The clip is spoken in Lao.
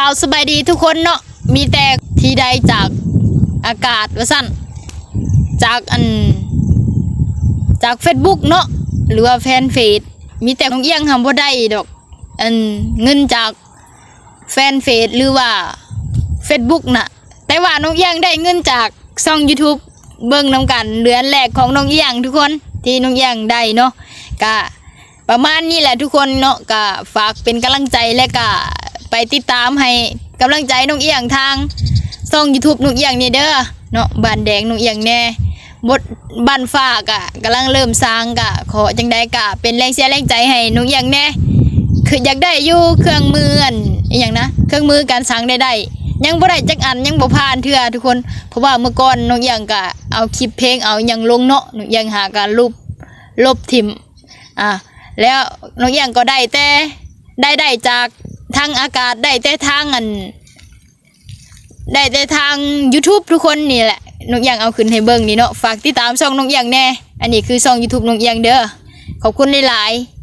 ກ່າວສະບາຍດີທຸກຄົນເນາະ ມີແຕ່ທີ່ໄດ້ຈາກອາກາດວ່າຊັ້ນ ຈາກອັນ ຈາກເຟສບຸກເນາະ ຫຼືວ່າແຟນເຟສ ມີແຕ່ນ້ອງອຽງຫັ້ນບໍ່ໄດ້ດອກ ອັນເງິນຈາກແຟນເຟສ ຫຼືວ່າເຟສບຸກນະ ແຕ່ວ່ານ້ອງອຽງໄດ້ເງິນຈາກຊ່ອງຢູທູບ ເບິ່ງນຳກັນເດືອນແລກຂອງນ້ອງອຽງທຸກຄົນ ທີ່ນ້ອງອຽງໄດ້ເນາະ ກະ ປະມານນີ້ແຫຼະທຸກຄົນເນາະ ກະຝາກເປັນກຳລັງໃຈ ແລະກະໄປຕິດຕາມໃຫ້ກຳລັງໃຈນ້ອງອຽງທາງຊ່ອງຢູທູບນ້ອງອຽງນີ້ເດີເນາະ ບ້ານແດງນ້ອງອຽງແດ່ ບົດ ບ້ານຟ້າກະກຳລັງເລີ່ມສ້າງ ກະຂໍຈັ່ງໃດກະເປັນແຮງເຊຍແຮງໃຈໃຫ້ນ້ອງອຽງແດ່ ຄືຢາກໄດ້ຢູ່ເຄື່ອງມືອັນ ອີຫຍັງນະ ເຄື່ອງມືການສ້າງໄດ້ໄດ້ ຍັງບໍ່ໄດ້ຈັກອັນ ຍັງບໍ່ຜ່ານເທື່ອທຸກຄົນ ເພາະວ່າເມື່ອກ່ອນນ້ອງອຽງກະເອົາຄລິບເພງ ເອົາຫຍັງລົງເນາະ ນ້ອງອຽງຫາກະລົບ ລົບຖິ້ມ ອ່າ ແລ້ວນ້ອງອຽງກໍໄດ້ແຕ່ ໄດ້ ໄດ້ຈາກທາງອາກາດ ໄດ້ແຕ່ທາງອັນ ໄດ້ແຕ່ທາງຢູທູບທຸກຄົນນີ້ແຫຼະ ນ້ອງອຽງເອົາຂຶ້ນໃຫ້ເບິ່ງນີ້ເນາະ ຝາກຕິດຕາມຊ່ອງນ້ອງອຽງແດ່ ອັນນີ້ຄືຊ່ອງຢູທູບນ້ອງອຽງເດີ ຂອບຄຸນຫຼາຍໆ.